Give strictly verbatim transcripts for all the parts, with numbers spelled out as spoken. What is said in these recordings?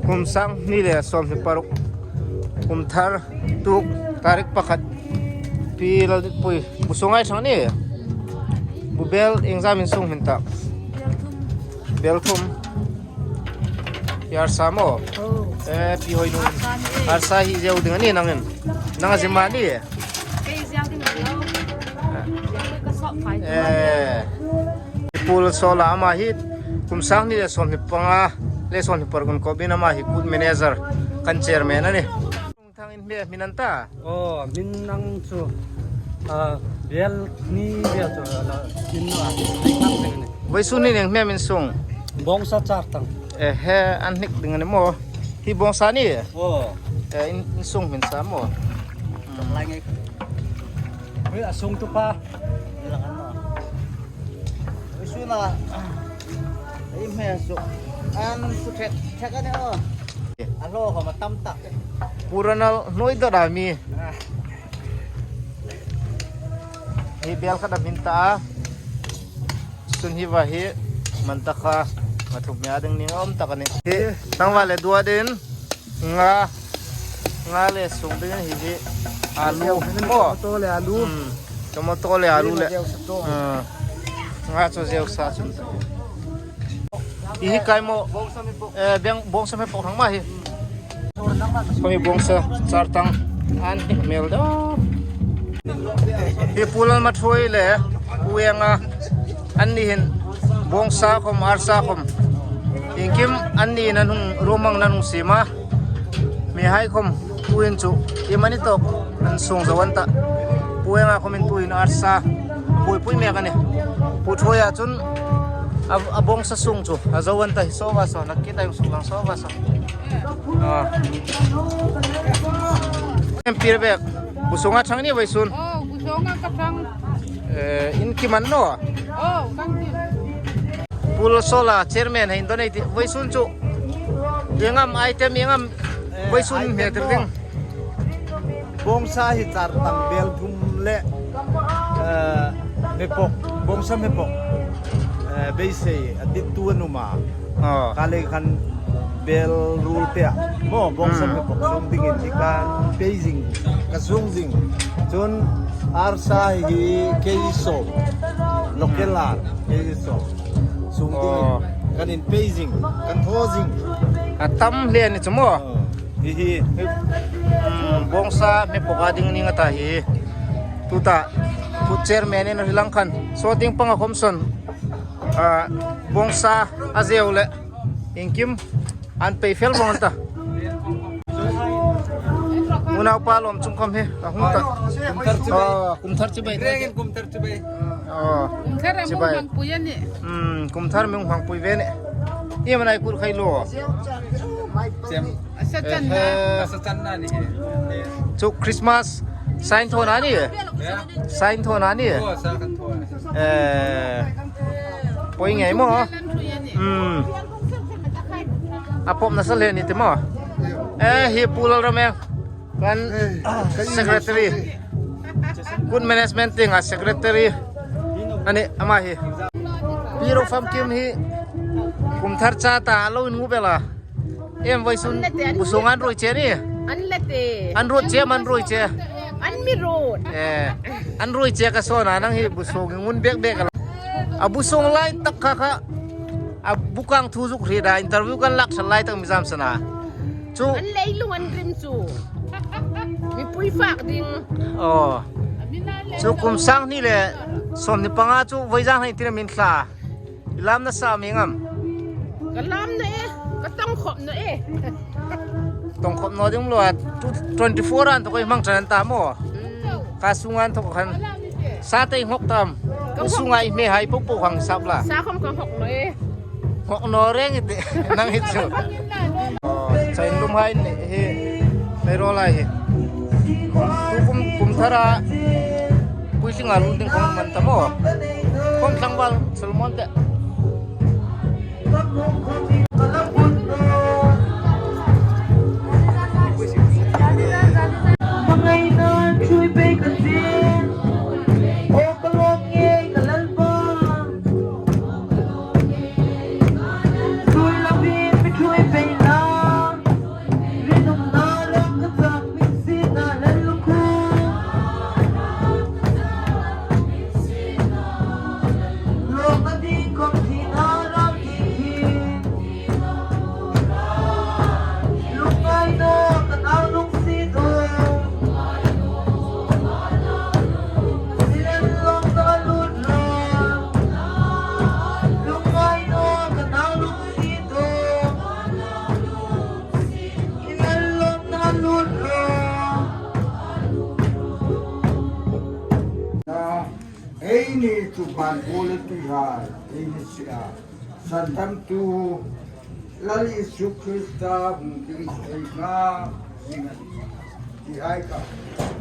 Kum sang hni le sawmhni paruk, kum thar tuk, tarik pakhat. Pi Lalditpui, bu sunga i ṭhang ni? Bu bel iengzam in sung hin ta? Bel thum. Pi arsa maw? Oh. Eh, pi Hoinung. Arsa ni. Arsa hi zeu ding a ni nangin. Nang a zim a ni? Kei zeu ding a ni. Zeu ka sawp fai. Eh. Pu Lalsawla, ama hi kum sang hni le sawmhni panga le sawmhni paruk inkhawmin ama hi kut manager, kan chairman a nih. Thang in hme hmin an ta? Oh, hmin nang chu, ah, bel ni bel chu la, hmin naw a, hnik tak ding a nih. Vawisun hin ieng hme am in sung? Bawngsa char tang. Eh, he, an hnik ding a ni maw? Hi bawngsa ni? Oh. Eh, in, in sung hmin sa maw? Lai ngai. Hei, a sungtu pa. Vawisuna, ei hme su, an su thek, thek a ni aw. A lo ko ma tam tak. Pu Ronald hnuoi dawt a mi. Ah. Hi bel khat a hmin ta a. Sun hi va hi, man ta kha, ma thum ya ding ni ngam tak a ni. Hi, tangval le duat in. Nga, nga le sung ding hi hi. Alu. Alu. Oh. Tomato le alu. Hmm. Tomato le alu le. Zeu sa to. Ah. Nga chu zeu sa chun. Hi hi kai maw. Eh, beng, bawngsa hme pawk thang ma hi. Kami bawngsa char tang. An hi mel do. Hi Pu Lalmathuoi le Pu Enga. Anni hin bawngsa khawm, arsa khawm. Iengkim anni hin an hung ruom ang an hung siem a. Mihai khawm tuhin chu iemani tawk an sung zo an ta. Pu Enga khawmin tuhin arsa buoipui mek a nih. Pu Thuoia chun a, a bawngsa sung chu a zo an ta hi, saw va saw, na ki ta hung suk lang saw va saw. Ah. Em pir bek. Bu sunga ṭhang ni vawisun? Oh, bu sunga ka ṭhang. Eh, in kim a ni naw? Oh, kan kim. Pu Lalsawla, chairman hai in donate vawisun chu. Ieng am item, ieng am vawisun in hme tir ding. Bawngsa hi char tang, bel thum le, eh, hme pawk, bawngsa hme pawk. Eh, beisei, a dit tu an um a. Oh. Ka le khan bel rul te a. Maw, bawngsa hme pawk sung dingin hi ka pei zing, ka sung zing. Chun arsa hi kei sawm. Local ar, kei sawm. Sung dingin. Oh. Kan inpei zing, kan thaw zing. A tam hle a ni chu maw? Oh. Hi hi. Hmm, bawngsa hme pawk a ding ni nga ta hi. Tuta, pu chairman in a hrilang khan. Saw tieng panga khawm saw. Ah, bawngsa a zeu le. Iengkim an pei fel vawng ta. Unaupa lawm chung khawm hi, a hung ta. Kum thar chibai. Oh, kum thar chibai. Rengin kum thar chibai. Oh, kum thar a hmang pui a nih. Hmm, kum thar mi hung hmang pui ve a nih. Iem a ni kut khai lo. Chem. A sa channa. Eh, a sa channa ni. Chu Christmas sign thaw na ni. Yeah. Sign thaw na ni. Oh, sa kan thaw. Eh, poi ngei maw. Hmm. A pawp nasa hle ni ti maw. Eh, hi Pu Lalrameng. Kan secretary. Good management tienga secretary a nih ama hi. Pi Rofamkim hi kum thar cha ta lo in ngu bela. Em vawisun bu sunga an ruoi che ni? An la te. An ruot che, an ruoi che. An mi ruot. Eh, an ruoi che ka saw a, nang hi bu sung ngun bek bek la. A bu sung lai tak kha kha. A bu kang thu zuk hriet a, interview kan lak ṭhat lai tak mi zam san a. Chu. An leilung an rim chu. Mipui fak ding. Oh. Chu kum sang hni le sawmhni panga chu vawi zan hai tina min thla. I lam nasa am ieng am? Ka lam naw e, ka tong khop naw e. Tong khop naw ding lo a, twenty-four an thaw kha i hmang ṭan ta maw? Mm. Ka sunga an thaw khan. Sa te i nghawk tam. Ka nghawk. U sunga i hme hai po po hang sap la. Sa khom ka nghawk naw e. Nghawk naw reng i tih, nang hi chu. Oh, chain lum hai ni hi, nei ro lai hi. Tu kum, kum thara, puitling a lut ding khom man ta maw. Khom tlangval Solomon te. Hmangaina ṭhuoi pei ka tih, aw ka lawm ngei ka Lalpa. Ṭhuoi lovin mi ṭhuoi pei la. Ban bula ti hai, ei ni sia. Sandamtu Lal Isu Krista hung ding thei nga, ding a ni. Ti hai ka,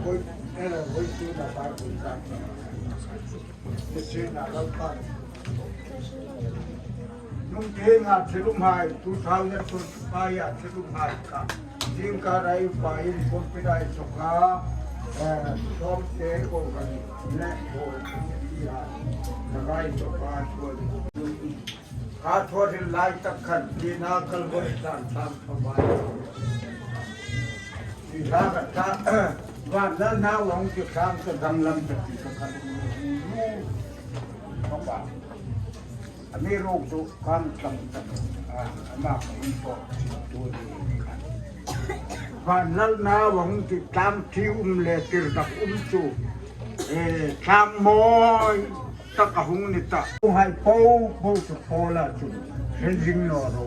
koi, eh, koi tu na ba koi ta. Ni sia na Lalpa. Nung te nga thil um hai, two thousand twenty-five a thil um hai ka. Jingkar a upa in pulpit a inthawka, eh, sawmte ko kan le ko ti a, ka vai to pa ko. Ka thawrin lai tak khan, ti na kal bo tan tan ka vai. Ti la ka ta, van Lal nau ang ti kan ka danglam ta ti ka khan. Ka ba. Amiruokchu kan tlang tak, ah, ama ka um tawk tu ni khan. Van Lal nau ang ti tlang thi um le tir dak um chu, eh, tlang mawi tak a hung ni ta. Hung hai po po chu Paula chu, hril zing naw ro,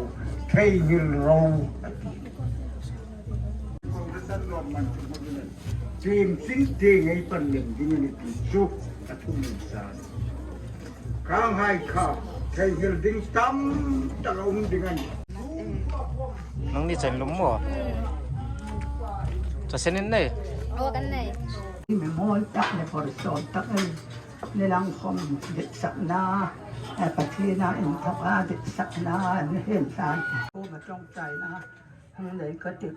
theinghil ro, a ti. Tieng sing tieng ei pan lem ding a ni ti chu ka thu min sa. Khanghai kha theinghil ding tam tak a um ding a nih. Nangni chen lum maw? Chasen in nei? Aw, kan nei. Mi mawl tak le phawrhsawm tak ei le lang khawm ditsakna, eh, Pathiena inthawka ditsakna ni him san. Ko ma ṭawngṭaina hung nei ka ti.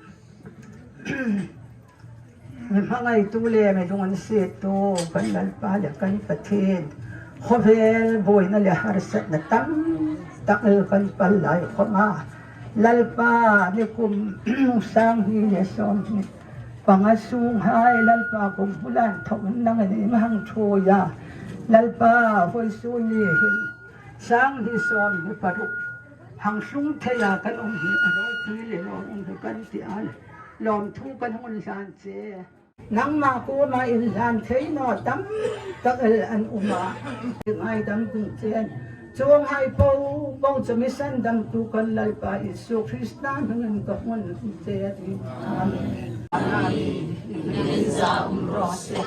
Mi hmangaitu le mi lunginsiettu kan Lalpa le kan Pathien, khawvel buoina le harsatna tam tak el kan pal lai khawma, Lalpa, nikum sang hni le sawmhni panga sunghai Lalpa kum bula inthawk nangin i mi hang ṭhuoi a. Lalpa, vawisun ni hin sang hni sawmhni paruk hang tlung theia kan um hi a ropui le lawm um hi kan ti a, lawmthu kan hung hlan che. Nangma kuoma inhlan thei naw tam tak el an um a, ngaidam ding chen. Chuonghai po po chu mi sandamtu kan Lalpa Isu Krista hmingin ka hung che a nih. Amen. Amen. Min za um raw se.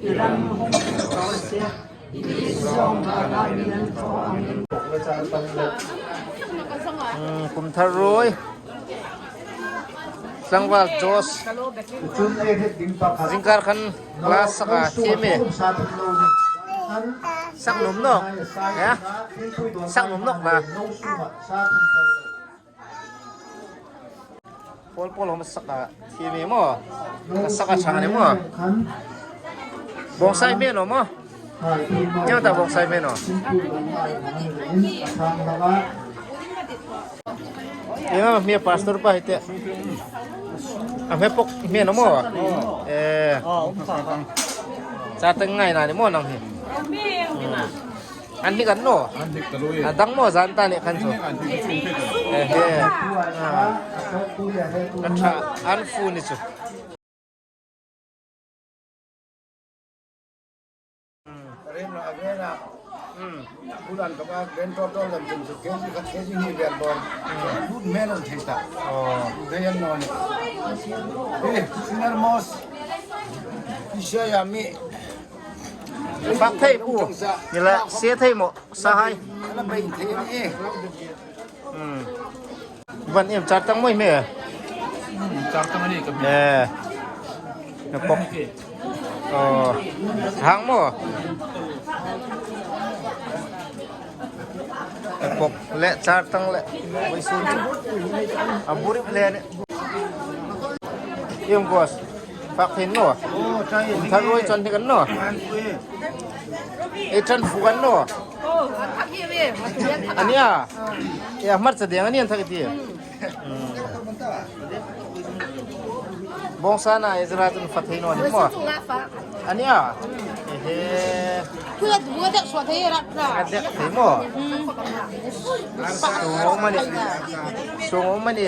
I ram hung raw se. Hmm, kum thar ruoi. Tlangval Jos. Zingkar khan la sak a, thiem e. Sak nuom nawk. Ya? Sak nuom nawk la. Pawl pawl hom sak a thiem e maw? Ka sak a chang a ni maw? Bawngsa i hme naw maw? Neu ta bawngsa i hme naw. Ema hme pastor pa hi te. A hme pawk hme naw maw? Eh. Cha teng ngai na ni maw nang hi? An hnik an naw? An hnik ta lo e. A dang maw zan ta ni khan chu. An hnik an hnik chu. Eh, he. Ah. Ka ṭha an fu ni chu. Rem la, rem la. Hmm. Bulan ka ba, ben to to lan jin chu, K G ka K G ni ben bor. Hmm. Good man an thei ta. Oh. Rem no ni. Eh, sinar mos. Isha ya mi. Fak thei pu. Ni la, se thei maw, sa hai. Ala bai thei ni. Hmm. Van em char tang maw i hme? Char tang a ni ka hme. Eh. Na pawk. Oh. Hang maw? Na pawk le char tang le. Vawisun chu. A burip le ni. Em kos. Fak thei naw. Oh, thei. Thar ruoi chun hnik an naw. An fu e. Ei ṭan fu kan naw. Oh, an thak hi ve. A nia. E, hmarcha deng a ni an thak ti. Hmm. Bawngsa na Ezra chun fa thei naw ni maw. A nia. Ehe. Khuya dua dek suwa thei rak ra. A dek thei maw. Hmm. Sung um a ni. Sung um a ni.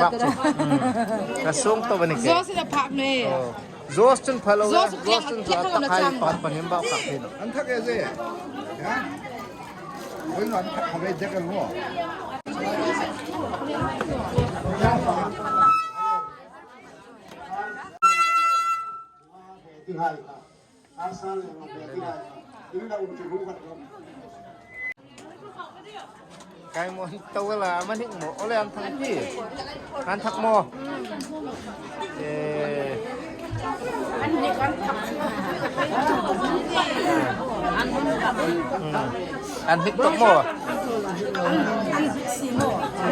Fak chu. Hmm. Ka sung to ba ni ke. Zo si da phak ne. Oh. Zos chun pha lo, Zos Zos chun chu a tak hai pan pan him bak tak hin. An thak e ze. Ha? Oi, an thak kha ve dek an maw. Ti hai. Arsa le ma ti hai. Kai mo to la, man hik mo, ole an thak ti. An thak mo. Eh. An hik tok mo.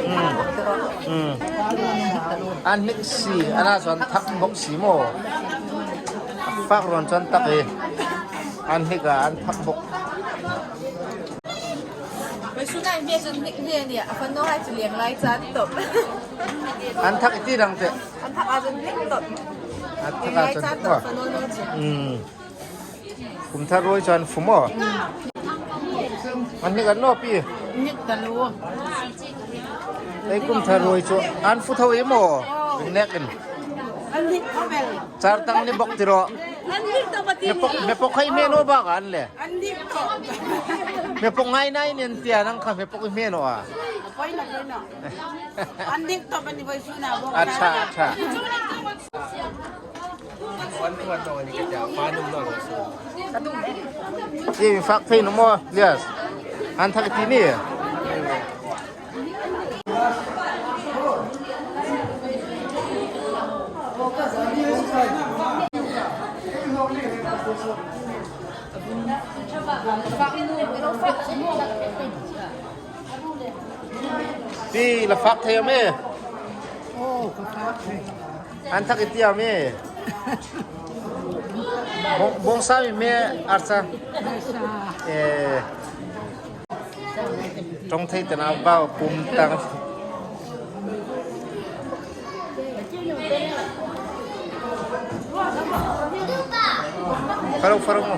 Hmm. Hmm. An hik si, ana chuan thak bawk si maw. Fak rawn chuan tak hi. An hik a, an thak bawk. Vawisun a mi chuan hnik hne a nia, a fanu hai chu liang lai chan tawp. An thak i ti dang te. An thak a chuan hnik tawp. An thak a chuan hnik tawp, fanu no chu. Hmm. Kum thar ruoi chuan fu maw? An hnik an naw pi? Hnik ta lo. Ei kum thar ruoi chu an fu tho i maw? Ring nek in. An hnik tho bel. Char tang ni bawk ti ro. An hnik tawp a ti. Me pawk, me pawk hai me naw bak an le. An hnik tawp. Me pawk ngai nai nen tia nang kha me pawk i me naw a. Poi naw, poi naw. An hnik tawp a ni vawisun a bawk. Acha, acha. Ei, fak thei naw maw, Lias? An thak ti ni. Pi, la fak thei am e? Oh, ka fak thei. An thak i ti am e? Bawng, bawngsa mi me arsa. Arsa. Eh. Ṭawng thei tena bau pum tang. Faro, faro mo.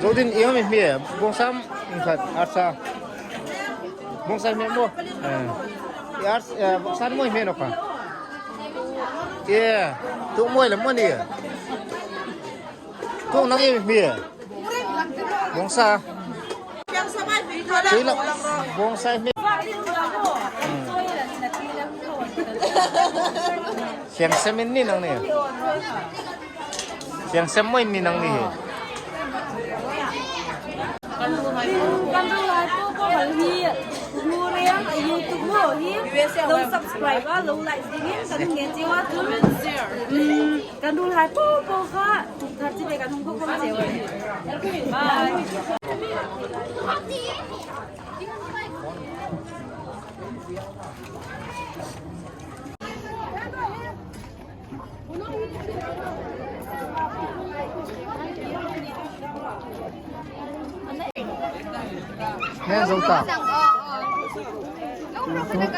Zodin, i mi hmie, bawngsa mi khat, arsa. Bawngsa hmie maw? Eh. I ars-, eh, bawngsa maw hmie naw kha? Eh, tu maw le maw ni? Tu nang i mi hmie. Bawngsa. Tui la, bawngsa hmie. Hmm. Siang semin ni nang ni. Siang sem maw ni nang ni hi. Kan ruolhai po po kha hi, Hmureng YouTube maw hi, lo subscribe a, lo like dingin kan ngen cheu a, chun, mm, kan ruolhai po po kha, thar chi ve kan hung khawm cheu a. Bye. Ngen zo ta. Dinga, dinga,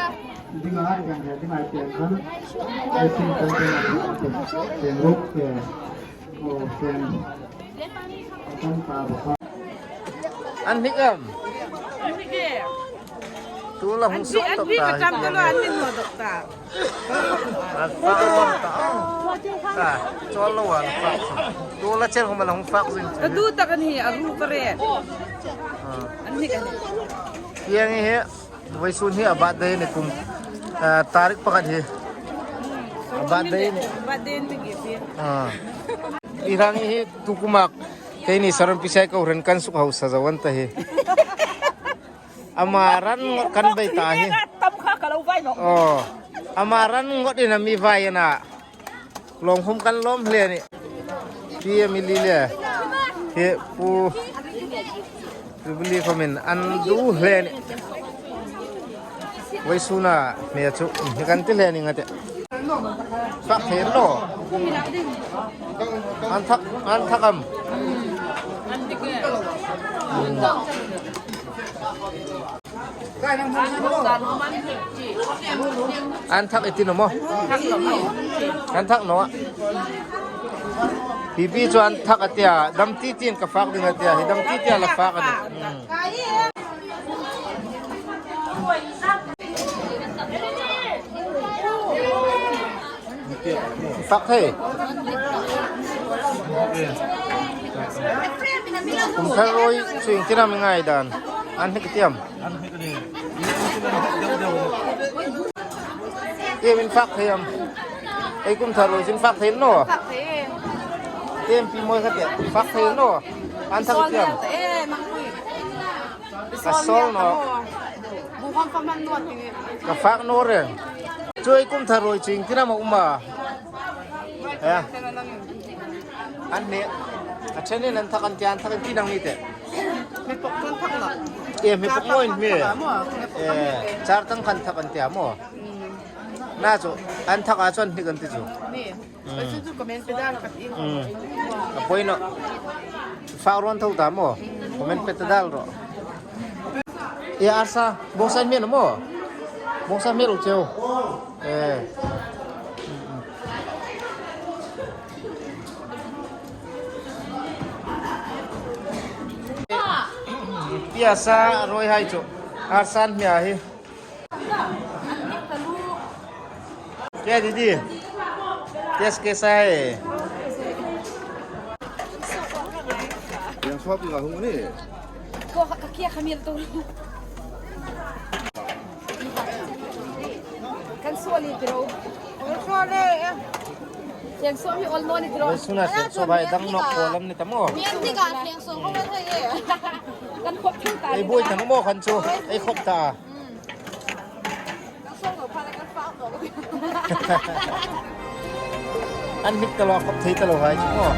dinga, dinga, dinga, dinga, dinga, dinga, dinga, dinga, dinga, dinga, An hnik em? Tu la hung suk tok ta. An hnik em? An hnik em? An fak tok ta. Ta, chawl lo an fak. Tu la chen huma la hung fak zing. Ka duh tak a ni, a ru ka ret. Ah. An hnik em? Tiang hi. Vawisun hi a birthday ni kum, ah, tarik pakhat hi. A birthday ni. Birthday ni ki pi. Ah. I rang hi tu kuma keini Saron Pisai ko ren kan suk hausa zo an ta hi. Ama ran ngot kan bei ta hi. Tam kha ka lo vai nawk. Oh. Ama ran ngot in a mi vai a na. Lawm khawm kan lawm hle a nih. Pi Emily le. Hi Pu Jubilee khawmin an duh hle a nih. Vawisuna hme chu hi kan ti hle a nih a tih. Fak thei lo. An thak, an thak am. An thak i ti naw maw? An thak naw a. Pi Pi chu an thak a tia, dam ti tin ka fak ding a tia, hi dam ti tia la fak a nih. Hmm. Fak thei. Kum thar ruoi chu ieng tin am i ngai dan. An hnik ti am. An hnik a ni. Deu deu. Em, in fak thei am? Ei kum thar ruoi chu in fak thei naw? Fak thei. Em, pi mawi kha te, fak thei naw? An thak thei am? E, mangpui. Ka sawl naw. Bu khom khom man naw ti ni. Ka fak naw reng. Chu ei kum thar ruoi chu ieng tin am a um a? E. An hne. A ṭhenin an thak an ti, an thak an ti nang ni te. Mi pok kan thak la. E, mi pok mawi ni. Thak la maw? E, char tang kan thak an ti a maw? Na chu, an thak a chu an hnik an ti chu. Ni. Mm. Chu chu comment pe dal khat i. Mm. A poi naw. Fak rawn tho ta maw? Comment pe ta dal ro. E, arsa, bawngsa hmel maw? Bawngsa hmel cheu. E. Pi arsa ruoi hai chu. Arsa hmel hi. क्या दीदी? टेस्ट कैसा है? Yang suap juga hung ni. Ko ka kia khamil tu. Kan suali tiro. Kan suali. Yang suami ol noni tiro. Suna suap hai dang nok ko lam ni ta maw. Mian ti ka yang suap ko mai thei. Kan khop thang ta. Ei buoi ta maw kan chu. Ei khop ta. An hnik ta lo, khop thei ta lo hai chu maw.